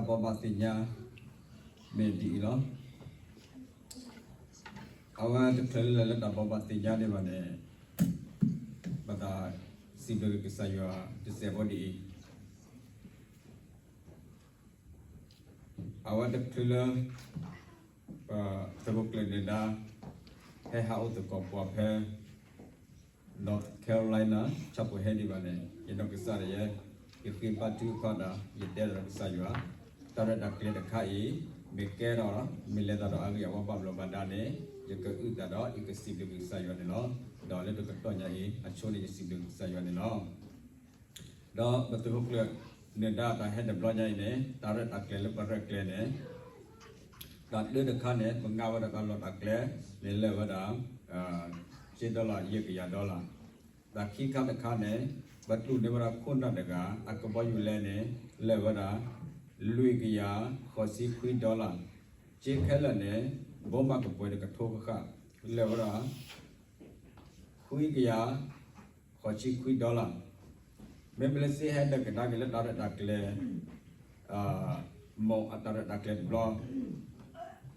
ဘိးဘၣ်သ့ၣ်ညါ မ့ၢ်ဒ်အံၤလီၤ. အဝဲတချုးလၢ်လၢတၢ်ဘိးဘၣ်သ့ၣ်ညါဒံးဘၣ်န့ၣ်, ပသးစံးဘျုးကစၢ်ယွၤတစဲးဖိဒ်အံၤ, အဝဲတချုးလၢ ပသုးခိၣ်ကျၢၢ်နၢၤဒါ ဟဲဟးအိၣ်သကိးပှၤဖဲ North Carolina ဆၣ်ဖိဟဲဒံးဘၣ်န့ၣ်, ယနီၢ်ကစၢ်ဒၣ်ယဲ ယဃ့ဘါထုကဖၣ်ဒီး ယတဲဒီးကစၢ်ယွၤ, တၢ်ရဲၣ်တၢ်ကျဲၤတခါအံၤ မ့ၢ်ကဲထီၣ် မ့ၢ်လဲၤသးဒီးအဂ့ၢ်အဝီဘၣ်ဘျီးဘၣ်ဒါန့ၣ်, ယကအုၣ်သးဒီး ယကစံးဘျုးကစၢ်ယွၤန့ၣ်လီၤ. ဒီးလၢတကတီၢ်ညါအံၤ အဆိန့ၣ်ယစံးဘျုးကစၢ်ယွၤန့ၣ်လီၤ. ဒီးပသုးခိၣ်ကျၢၢ်နၢၤဒါတၢ်ဟဲတဘျီညါအံၤန့ၣ်, တၢ်ရဲၣ်တၢ်ကျဲၤလၢပရဲၣ်ကျဲၤန့ၣ်, တၢ်တၢတခါန့ၣ် ပငါဝဲဒၣ်တၢ်လီၢ်တၢ်ကျဲန့ၣ် လၢာ်ဝဲဒၣ် ကၠ့ဒီလၣ် ယဲၢ်ကယၤဒီလၣ်. တၢ်ခံခါတခါန့ၣ် ပတူၢ်န့ၢ်ဝဲဒၣ်ခိၣ်နၢ်တဂၤ အကဘီယူၤလဲန့ၣ် လၢာ်ဝဲဒၣ် လွံၢ်ကယၤဃိးဆံခွံဒီလၣ်. ကၠ့ခဲလၢာ်န့ၣ် ဘိးမးကပှဲၤတကထိဃၣ်ဃၣ် လၢာ်ဝဲဒၣ် ခွံကယၤ ဃိးဆံခွံဒီလၣ်. မ့မ့ၢ်လၢစ့ဟဲဒၢးကဒါက့ၤလၢတၢ်ရဲၣ်တၢ်ကျဲၤ, မိၢ်အတၢ်ရဲၣ်တၢ်ကျဲၤတဘျီ,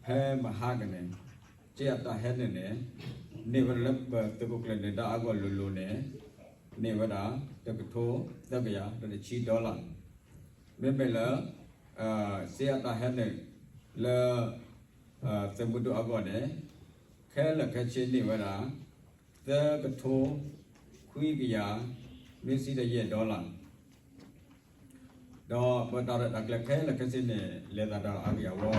ဖဲမဟါကန့ၣ်, ကၠ့အတၢ်ဟဲနုာ်န့ၣ် န့ၢ်ဝဲဒၣ်လၢပသုးခိၣ်ကျၢၢ်နၢၤဒါအဂီၢ်လိၤလိၤန့ၣ်, န့ၢ်ဝဲဒၣ် တကထိ သၢကယၤ ဒီးတဆံဒီလၣ်. မ့မ့ၢ်လၢ စ့အတၢ်ဟဲနုာ်လၢ သုးမုၢ်ဒိၣ်အဂီၢ်န့ၣ်, ခဲလၢာ်ခဲဆ့န့ၢ်ဝဲဒၣ် သၢကထိ ခွံကယၤ နွံဆံဒီးယဲၢ်ဒီလၣ်. ဒီးပတၢ်ရဲၣ်တၢ်ကျဲၤခဲလၢာ်ခဲဆ့န့ၣ် လဲၤသးဒီးအဂ့ၢ်အဝီ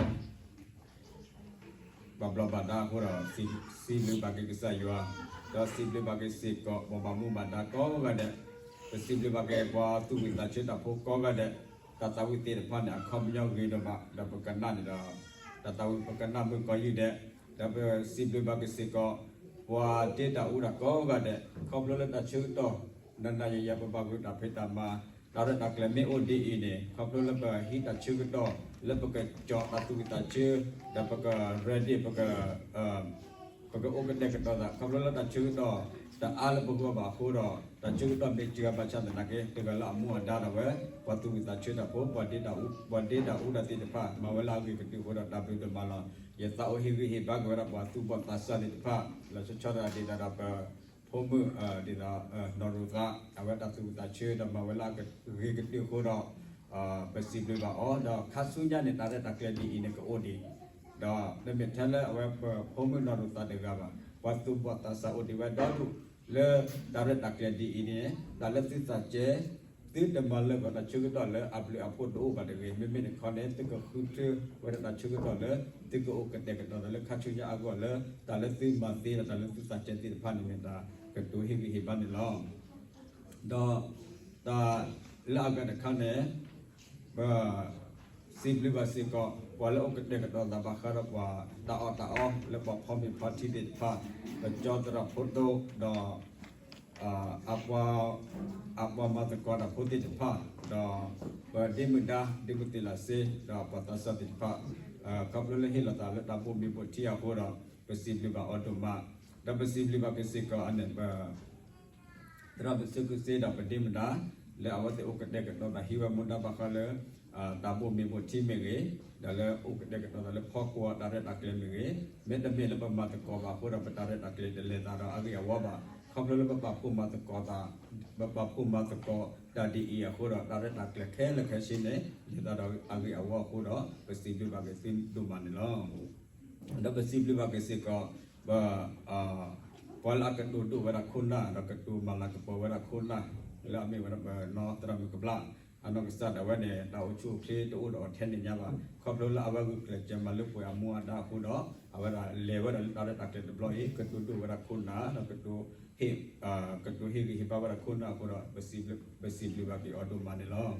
ဘၣ်ဘျီးဘၣ်ဒါအဃိဒီး စံးဘျုးဘၣ်က့ၤကစၢ်ယွၤ, ဒီးစံးဘျုးဘၣ်က့ၤစ့ၢ်ကီး ပှၤဘၣ်မူဘၣ်ဒါကိးဂၤဒဲး, ပစံးဘျုးဘၣ်က့ၤပှၤသူၣ်ဝံၣ်သးဆၢတၢ်ဖိကိးဂၤဒဲး, တၢ်သးဝံၣ်သ့ၣ်တဖၣ်န့ၣ် အခီပညီဂ့ၤဒိၣ်မး ဒီးပကနၣ်န့ၣ်ဒီး တၢ်သးဝံၣ်ပကနၣ်မုာ်ကီးယုၢ်ဒဲး, ဒီးပစံးဘျုးဘၣ်က့ၤစ့ၢ်ကီး ပှၤဒ့တၢ်အူတၢ်ကိးဂၤဒဲး ခီဖျိလၢတၢ်ဆၢကတီၢ် နၤနၤယၤယၤ ပဘၣ်ဂုာ်တၢ်ဖံးတၢ်မၤ, တၢ်ရဲၣ်တၢ်ကျဲၤမ့ၢ်အိၣ်ဒ်အံၤန့ၣ် ခီဖျိလၢပဟံးတၢ်ဆၢကတီၢ် လၢပကကၠီၣ်တၢ်သူၣ်ဝံၣ်သးဆၢ, ဒီးပက ready ပက ပကအိၣ်ကတဲာ်ကတီၤသး ခီဖျိလၢတၢ်ဆၢကတီၢ် တအါလၢပဂီၢ်ဘၣ်အဃိဒီး တၢ်ဆၢကတီၢ်မ့ၢ်စှၤဘၣ်ဆၣ်သနာ်က့ တဂၤလၢအမူအဒါဒၣ်ဝဲ ပှၤသူၣ်ဝံၣ်သးဆၢတၢ်ဖိ ပှၤဒ့တၢ်အူ ပှၤဒ့တၢ်အူတၢ်သ့ၣ်တဖၣ် မၤဝဲလၢအဂ့ၤကတၢၢ်အဃိဒီး တၢ်ဘျုးဒိၣ်မးလီၤ. ယသးအိၣ်ဟ့ၣ်ဂံၢ်ဟ့ၣ်ဘါက့ၤဝဲဒၣ်ပှၤသူၣ်ဘီၣ်သးစၢ်သ့ၣ်တဖၣ် လီၤဆီဆီဒၣ်တၢ်ဒ်သိးဒီးပ ဖိမုၣ် ဒ်သိး နီၢ်ရိၣ်သး အဝဲတၢ်သူၣ်ဝံၣ်သးဆၢဒီးမၤဝဲလၢအဂ့ၤကတၢၢ်အဃိဒီး ပစံးဘျုးဘၣ်အီၤ ဒီးခါဆူညါန့ၣ် တၢ်ရဲၣ်တၢ်ကျဲၤဒ်အံၤန့ၣ်ကအိၣ်ဒံး, ဒီးတမ့ၢ်ထဲလၢအဝဲပဖိမုၣ်နီၢ်ရိၣ်သးတဂၤဘၣ်, ပှၤသူၣ်ဘီၣ်သးစၢ်အိၣ်ဒံးဝဲဒီဒူၣ် လၢတၢ်ရဲၣ်တၢ်ကျဲၤဒ်အံၤန့ၣ် တၢ်လၢသုသးကဲ သုတမၤလၢာ်ကွံာ်တၢ်ဆၢကတီၢ်လၢအဘျုးအဖှိၣ်တအိၣ်ဘၣ်တဂ့ၤ, မ့မ့ၢ်တခီန့ၣ် သုကဃုထၢဝဲဒၣ်တၢ်ဆၢကတီၢ်လၢ သုကအိၣ်ကတဲာ်ကတီၤသးလၢခါဆူညါအဂီၢ်လၢ တၢ်လၢသုမၤသ့ဒီးတၢ်လၢသုသးကဲသ့ၣ်တဖၣ်န့ၣ်မ့ၢ်တၢ်ကတိၤဟ့ၣ်ဂံၢ်ဟ့ၣ်ဘါန့ၣ်လီၤ. ဒီးတၢ်လၢအဂၤတခါန့ၣ် ပစံးဘျုးဘၣ်စ့ၢ်ကီး ပှၤလၢအိၣ်ကတဲာ်ကတီၤသးဘၣ်ဃးဒီးပှၤတၢ်အီၣ်တၢ်အီ လၢပှၤဖီမ့ၤဖီထံသ့ၣ်တဖၣ်, ပကၠီသရၣ်ဖိဒိၣ် ဒီး အပှၤ အပှၤမၤသကိးတၢ်ဖိသ့ၣ်တဖၣ်, ဒီးပဒ့မုၣ်ဒါ ဒ့မုၣ်သ့ၣ်လးစ့ ဒီးပှၤသးစၢ်သ့ၣ်တဖၣ်, ခီဖျိလၢဟ့ၣ်လီၤသးလၢတၢ်ဘိၣ်မ့ၤဘိၣ်ထံအဃိဒီး ပစံးဘျုးဘၣ်အီၤဒိၣ်မး, ဒီးပစံးဘျုးဘၣ်က့ၤစ့ၢ်ကီးအန့ၣ် ပ သရၣ်မုၣ်စုကစ့ဒီးပဒ့မုၣ်ဒါ လၢအဝဲသ့ၣ်အိၣ်ကတဲာ်ကတီၤသးဟံးဝဲမူဒါဘၣ်ဃးလၢ တၢ်ဘိၣ်မ့ၤဘိၣ်ထံမ့ၢ်ဂ့ၤ, ဒီးလၢအိၣ်ကတဲာ်ကတီၤသးလၢဖီကွီၤတၢ်ရဲၣ်တၢ်ကျဲၤမ့ၢ်ဂ့ၤ, မ့တမ့ၢ်လၢပမၤသကိးဘၣ်အဃိဒီး ပတၢ်ရဲၣ်တၢ်ကျဲၤတလဲၤသးဒီးအဂ့ၢ်အဝီဘၣ်. ခီဖျိလၢပပာ်ဖှိၣ်မၤသကိးသး ပပာ်ဖှိၣ်မၤသကိးတၢ်ဒ်အံၤအဃိဒီး တၢ်ရဲၣ်တၢ်ကျဲၤခဲလၢာ်ခဲဆ့န့ၣ် လဲၤသးဒီးအဂ့ၢ်အဝီအဃိဒီး ပစံးဘျုးဘၣ်က့ၤသုဒိၣ်မးန့ၣ်လီၤ. ဒီးပစံးဘျုးဘၣ်က့ၤစ့ၢ်ကီး ပ ပှၤလၢအကတိၤဒိၣ်ဝဲဒၣ်ခိၣ်နၢ် ဒီးကတိၤမၤလၤကပီၤဝဲဒၣ်ခိၣ်နၢ် လၢအမ့ၢ်ဝဲဒၣ်ပနီၢ်သရၣ်မုၣ်ကဘျၣ် အနီၢ်ကစၢ်ဒၣ်ဝဲန့ၣ် တၢ်အိၣ်ဆူၣ်အိၣ်ချ့တအိၣ်ဒီးအီၤထဲန့ၣ်ညါဘၣ်. ခီဖျိလၢအဝဲဂုာ်ကျဲးစၢးမၤလၢပှဲၤအမူအဒါအဃိဒီး အဝဲဒၣ်လဲၤဝဲဒၣ်လၢတၢ်ရဲၣ်တၢ်ကျဲၤတဘျီအံၤ ကတိၤဒိၣ်ဝဲဒၣ်ခိၣ်နၢ် ဒီးကတိၤ ကတိၤဟ့ၣ်ဂံၢ်ဟ့ၣ်ဘါဝဲဒၣ်ခိၣ်နၢ်အဃိဒီး ပစံးဘျုးဘၣ်က့ၤအီၤဒိၣ်မးန့ၣ်လီၤ.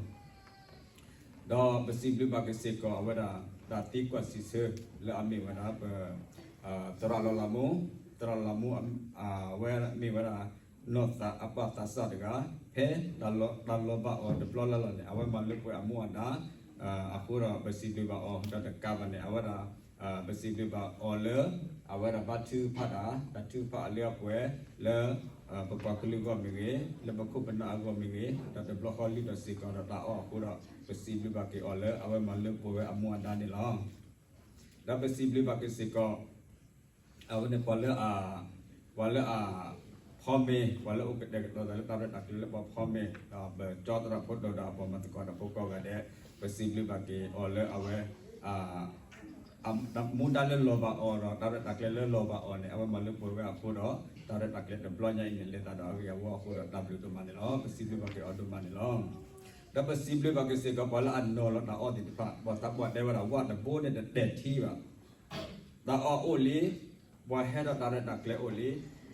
ဒီးပစံးဘျုးဘၣ်က့ၤစ့ၢ်ကီးအဝဲဒၣ် တၢ်သံကွၢ်စံးဆၢ လၢအမ့ၢ်ဝဲဒၣ်ပ သရၣ်လီၤလးမူ, သရၣ်လီၤမူ အဝဲမ့ၢ်ဝဲဒၣ် နီၢ်သးအပၢ်သးစၢ်တဂၤ ဖဲတၢ်လီၤဘၣ်အီၤတဘျီလၢ်လၢ်န့ၣ် အဝဲမၤလၢပှဲၤအမူအဒါ အဃိဒီးပစံးဘျုးဘၣ်အီၤ ဒီးတကးဘၣ်န့ၣ် အဝဲဒၣ် ပစံးဘျုးဘၣ်အီၤလၢ အဝဲဒၣ်ဘါထုကဖၣ်တၢ် တၢ်ထုကဖၣ်အလၢအပှဲၤလၢ ပပှၤကလုာ်အဂီၢ်မ့ၢ်ဂ့ၤ, လၢပခိၣ်ပနၢ်အဂီၢ်မ့ၢ်ဂ့ၤ, ဒီးတဘျီဃီလုၢ်ထီၣ်စ့ၢ်ကီးဒီးတၢ်အီၣ်အဃိဒီး ပစံးဘျုးဘၣ်က့ၤအီၤလၢအဝဲမၤလၢပှဲၤဝဲအမူအဒါန့ၣ်လီၤ. ဒီးပစံးဘျုးဘၣ်က့ၤစ့ၢ်ကီး အဝဲန့ၣ် ပှၤလၢအ ပှၤလၢအ ဖီမ့ၤ, ပှၤလၢအအိၣ်ကတဲာ်ကတီၤသးလၢတၢ်ရဲၣ်တၢ်ကျဲၤလၢပှၤဖီမ့ၤ, ဒီးပကၠီသရၣ်ဖိဒိၣ်ဒီးအပှၤမၤသကိးတၢ်ဖိကိးဂၤဒဲး, ပစံးဘျုးဘၣ်က့ၤအီၤလၢအဝဲ မူဒါလၢလီၤဘၣ်အီၤဒီးတၢ်ရဲၣ်တၢ်ကျဲၤလၢလီၤဘၣ်အီၤန့ၣ် အဝဲမၤလၢပှဲၤဝဲအဃိဒီး တၢ်ရဲၣ်တၢ်ကျဲၤတဘျီညါအံၤန့ၣ် လဲၤသးဒီးအဂ့ၢ်အဝီအဃိဒီး တၢ်ဘျုးဒိၣ်မးန့ၣ်လီၤ. ပစံးဘျုးဘၣ်က့ၤအီၤဒိၣ်မးန့ၣ်လီၤ. ဒီးပစံးဘျုးဘၣ်က့ၤစ့ၢ်ကီးပှၤလၢအနီၤလီၤတၢ်အီၣ်သ့ၣ်တဖၣ်, ပှၤသးပှၢ်တဲဝဲဒၣ် ဝၣ်တဘိန့ၣ်တတဲာ်ထံဘၣ် တၢ်အီၣ်အိၣ်လံ, ပှၤဟဲဒီးတၢ်ရဲၣ်တၢ်ကျဲၤအိၣ်လံ,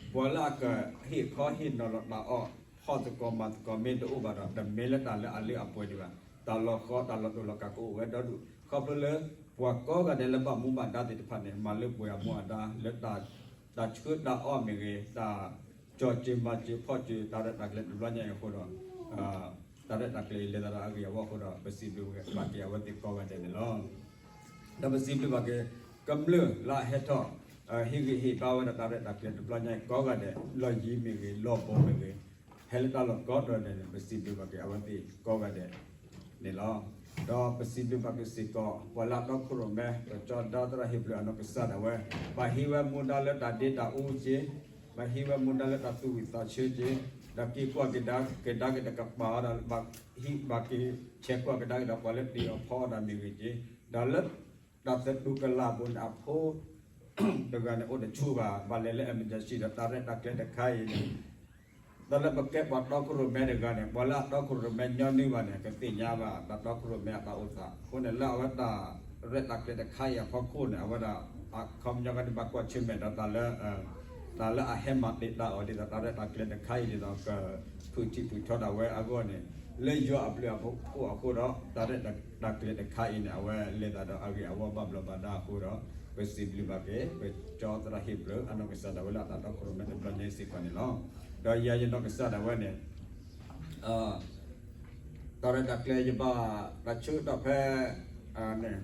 ပှၤလၢအကဟ့ၣ်ခီဟ့ၣ်နီၤလီၤတၢ်အီၣ် ဖီၣ်သကိးမၤသကိးမ့ၢ်တအိၣ်ဘၣ်ဒီး တမ့ၢ်လၢတၢ်လၢအလၢအပှဲၤဒံးဘၣ်, တၢ်လီၤဃီတၢ်လီၤတိၢ်လီၤကးကအိၣ်ဝဲဒီဒူၣ် ခီဖျိလၢ ပှၤကိးဂၤဒဲးလၢဘၣ်မူဘၣ်ဒါသ့ၣ်တဖၣ်န့ၣ် မၤလၢပှဲၤအမူအဒါလၢ တၢ်ဆှၢတၢ်အီၣ်မ့ၢ်ဂ့ၤ, တၢ်ကၠီၤစၢၤမၤစၢၤဖီၣ်စၢၤ တၢ်ရဲၣ်တၢ်ကျဲၤတဘျီညါအံၤအဃိဒီး တၢ်ရဲၣ်တၢ်ကျဲၤအံၤလဲၤသးဒီးအဂ့ၢ်အဝီအဃိဒီး ပစံးဘျုးဘၣ်က့ၤအဝဲသ့ၣ်ကိးဂၤဒဲးန့ၣ်လီၤ. ဒီးပစံးဘျုးဘၣ်က့ၤ ကမျၢၢ်လၢအဟဲထီၣ် ဟ့ၣ်ဂံၢ်ဟ့ၣ်ဘါဝဲဒၣ်တၢ်ရဲၣ်တၢ်ကျဲၤတဘျီညါအံၤကိးဂၤဒဲး လီၢ်ယံၤမ့ၢ်ဂ့ၤ လီၢ်ဘူးမ့ၢ်ဂ့ၤ ဟဲလၢတၢ်လီၢ်ကိးတီၤဒဲးန့ၣ် ပစံးဘျုးဘၣ်က့ၤအဝဲသ့ၣ်ကိးဂၤဒဲးန့ၣ်လီၤ. ဒီးပစံးဘျုးဘၣ်က့ၤစ့ၢ်ကီး ပှၤလၢအတီခိၣ်ရိၣ်မဲ ပကၠီဒီသရၣ်ဟ့ၣ်ပျၢၤအနီၢ်ကစၢ်ဒၣ်ဝဲ ဘၣ်ဟံးဝဲမူဒါလၢတၢ်ဒ့တၢ်အူက့ၤ, ဘၣ်ဟံးဝဲမူဒါလၢတၢ်သူၣ်ဝံၣ်သးဆၢက့ၤ, ဒီးက့ၤကွၢ်ကဒါက့ၤဒီးကပာ်အီၤဒီး ဘၣ်ဟံးဘၣ်က့ၤဆဲးကွၢ်ကဒါက့ၤဒီးပှၤလၢတ့အီၤဖီအီၤတၢ်မ့ၢ်ဂ့ၤက့ၤ, ဒီးလၢ တၢ်သတူၢ်ကလာ်ပူၤန့ၣ်အဖိ တဂၤန့ၣ်အိၣ်တဆူၣ်ဘၣ်, ဘၣ်လဲၤလၢ emergency ဒီးတၢ်ရဲၣ်တၢ်ကျဲၤတခါအံၤန့ၣ် တၢ်လၢပကဲပှၤတီခိၣ်ရိၣ်မဲတဂၤန့ၣ် ပှၤလၢအတီခိၣ်ရိၣ်မဲညီနုၢ်ဘၣ်န့ၣ် ကသ့ၣ်ညါဘၣ် တၢ်တီခိၣ်ရိၣ်မဲအတၢ်အိၣ်သးအဃိန့ၣ် လၢအဝဲတၢ်ရဲၣ်တၢ်ကျဲၤတခါအံၤအဖီခိၣ်န့ၣ် အဝဲဒၣ် အခီပညီကန့ၣ် ဘၣ်ကွၢ်ဆၢၣ်မဲာ်ဒီးတၢ်လၢ တၢ်လၢအဟဲမၤတ့ၢ်တၢ်အီၤဒ်သိး တၢ်ရဲၣ်တၢ်ကျဲၤတခါအံၤဒ်သိး ကဖုၣ်ထံၣ်ဖုၣ်ထီတၢ်ဝဲအဂီၢ်န့ၣ် လၢယွၤအဘျုးအဖှိၣ်အဃိဒီး တၢ်ရဲၣ်တၢ်ကျဲၤတခါအံၤန့ၣ် အဝဲလဲၤသးဒီးအဂ့ၢ်အဝီဘၣ်ဘျီးဘၣ်ဒါအဃိဒီး ပစံးဘျုးဘၣ်က့ၤ ပကၠီသရၣ်ဟ့ၣ်ပျၢၤအနီၢ်ကစၢ်ဒၣ်ဝဲလၢအတၢ်တီခိၣ်ရိၣ်မဲတဘျီညါအံၤစ့ၢ်ကီးန့ၣ်လီၤ. ဒီးယၤယနီၢ်ကစၢ်ဒၣ်ဝဲန့ၣ် တၢ်ရဲၣ်တၢ်ကျဲၤယဘၣ်တၢ်ဆၢကတီၢ်ဖဲ န့ၣ်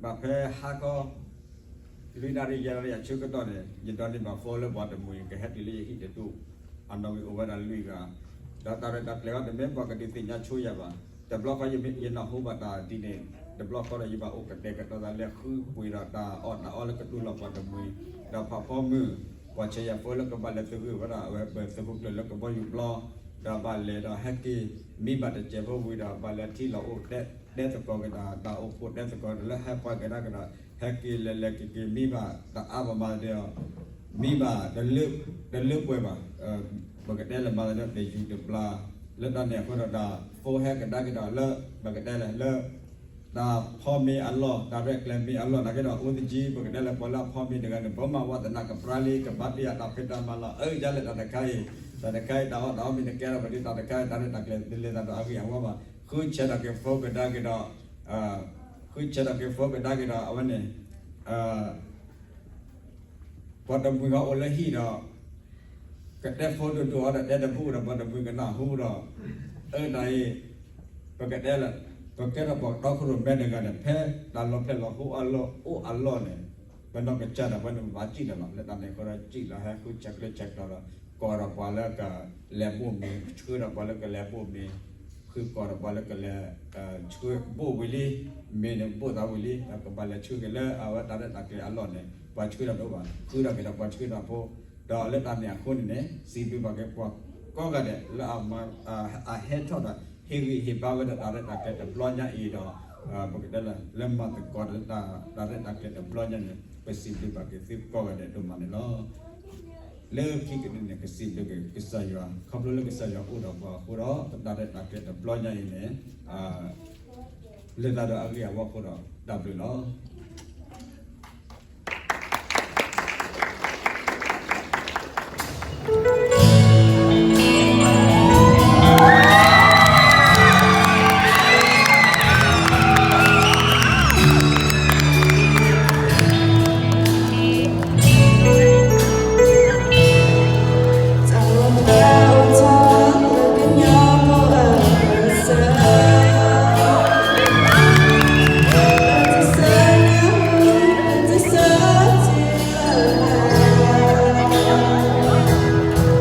ဘၣ်ဖဲဟါခီ လွံၢ်နၣ်ရံၣ်ယဲၢ်နၣ်ရံၣ်အဆၢကတီၢ်န့ၣ် ယဒိးန့ၢ်ဘၣ် phone လၢပှၤတမှံၤ ကဟဲတုၤလၢယဟံၣ်တဒူၣ် အနီၣ်ဂံၢ်အိၣ်ဝဲဒၣ်လွံၢ်ဂၤ ဒီးတၢ်ရဲၣ်တၢ်ကျဲၤအံၤတမ့ၢ်ပှၤကဒုးသ့ၣ်ညါဆိယၤဘၣ်. တဘျီဃီယနၢ်ဟူဘၣ်တၢ်ဒ်န့ၣ် တဘျီဃီဒီးယဘၣ်အိၣ်ကတဲာ်ကတီၤသးလၢဃုပှ့ၤဒီးတၢ်အီၣ်တၢ်အီလၢကတူၢ်လိာ်ပှၤတမှံၤ ဒီးဖးဖီမုၢ် ပှၤဆဲးယၤ phone လၢကဘၣ်လဲၤသဂၢၢ်ဝဲဒၣ်အဝဲပသုးခိၣ်ကျၢၢ်လၢကဘီယူၤပျီ ဒီးဘၣ်လဲၤဒီးဟဲက့ၤ မံဘၣ်တစဲးဖိဝံၤဒီး ဘၣ်လဲၤထံၣ်လီၤအိၣ်တဲသကိးက့ၤဒီး တၢ်အိၣ်ဖှိၣ်တဲသကိးဒီးလၢဟဲပှၤကဒါက့ၤဒီး ဟဲက့ၤလဲၤလဲၤက့ၤက့ၤမံဘၣ်တအါဘၣ်မၤဒီး မံဘၣ် တလၢပှဲၤဘၣ် ပကတဲလၢမၤသးဒီးတယူၤတပျၢ် လၢတၢ်န့ၣ်အဃိဒီးတၢ် phone ဟဲကဒါက့ၤဒီးလၢ ပကတဲလၢ တၢ်ဖီမ့ၤအလီၢ် တၢ်ရဲၣ်ကျဲၤမ့ၤအလီၢ် နာ်က့ဒီးအိၣ်သယံၤ ပကတဲလၢပှၤလၢအဖီမ့ၤတဂၤန့ၣ် ဘၣ်မၤဝဲသနာ်က့ ပြၢလံ ကဘၣ်တ့ၢ်အတၢ်ဖံးတၢ်မၤလီၤ အၢ ယလဲၣ်တၢ်တခါအံၤ တၢ်တခါအံၤ တၢ်အီၣ်တၢ်အီမ့ၢ်တကဲထီၣ်ဘၣ်ဒီး တၢ်တခါအံၤ တၢ်ရဲၣ်တၢ်ကျဲၤတလဲၤသးဒီးအဂ့ၢ်အဝီဘၣ် ဃုဆဲးထီၣ်က့ၤ phone ကဒါက့ၤဒီး ဃုဆဲးထီၣ်က့ၤ phone ကဒါက့ၤဒီး အဝဲန့ၣ် ပှၤတမှံၤဟီအိၣ်လၢဟံၣ်ဒီး ကတဲ phone ဒိၣ်ဒိၣ်အီၤဒီး တဲတဘူၣ်ဒီး ပှၤတမှံၤကနၢ်ဟူဒီး အၢ တၢ်အံၤ ပကတဲလၢ ပကဲထီၣ်ပှၤတီခိၣ်ရိၣ်မဲတဂၤန့ၣ် ဖဲတၢ်လီၤဖျဲၣ်လီၤဟိအလီၢ်အိၣ်အလီၢ်န့ၣ် ပနီၢ်ကစၢ်ဒၣ်ဝဲန့ၣ် ပဘၣ်စံၣ်လီၤလီၤ လၢတၢ်န့ၣ်အဃိဒီး စံၣ်လီၤဟဲဃုဆဲးကျၢဆဲးကျိးဒီး ကိးဒီးပှၤလၢကလဲၤဘိၣ်မ့ၤ ဆှၢဒီးပှၤလၢကလဲၤဘိၣ်မ့ၤ ဃုကိးဒီးပှၤလၢကလဲၤ ဆှၢဘိၣ်ဝံၤလံ မ့ၤန့ၣ်ဘိၣ်သးဝံၤလံ ဒီးကဘၣ်လဲၤဆှၢက့ၤလၢအဝဲတၢ်ရဲၣ်တၢ်ကျဲၤအလီၢ်န့ၣ် ပှၤဆှၢဒီးတအိၣ်ဘၣ် ဃုထီၣ်က့ၤဒီးပှၤဆှၢဒီးဖိ ဒီးလၢတၢ်န့ၣ်အဃိန့ၣ်န့ၣ် စံးဘျုးဘၣ်က့ၤပှၤကိးဂၤဒဲး လၢအဟဲထီၣ်ဒီး ဟ့ၣ်ဂံၢ်ဟ့ၣ်ဘါဝဲဒၣ်တၢ်ရဲၣ်တၢ်ကျဲၤတဘျီညါအံၤဒီး ပကတဲလၢ လၢမၤသကိးဒီးလၢတၢ်ရဲၣ်တၢ်ကျဲၤတဘျီညါန့ၣ် ပစံးဘျုးဘၣ်က့ၤသုကိးဂၤဒဲးဒိၣ်မးန့ၣ်လီၤ. လၢခံကတၢၢ်န့ၣ် ကစံးဘျုးက့ၤကစၢ်ယွၤ ခီဖျိလၢကစၢ်ယွၤအိၣ်ဒီးပှၤအဃိဒီး ပတၢ်ရဲၣ်တၢ်ကျဲၤတဘျီညါအံၤန့ၣ် လဲၤသးဒီးအဂ့ၢ်အဝီအဃိဒီး တၢ်ဘျုးလီၤ.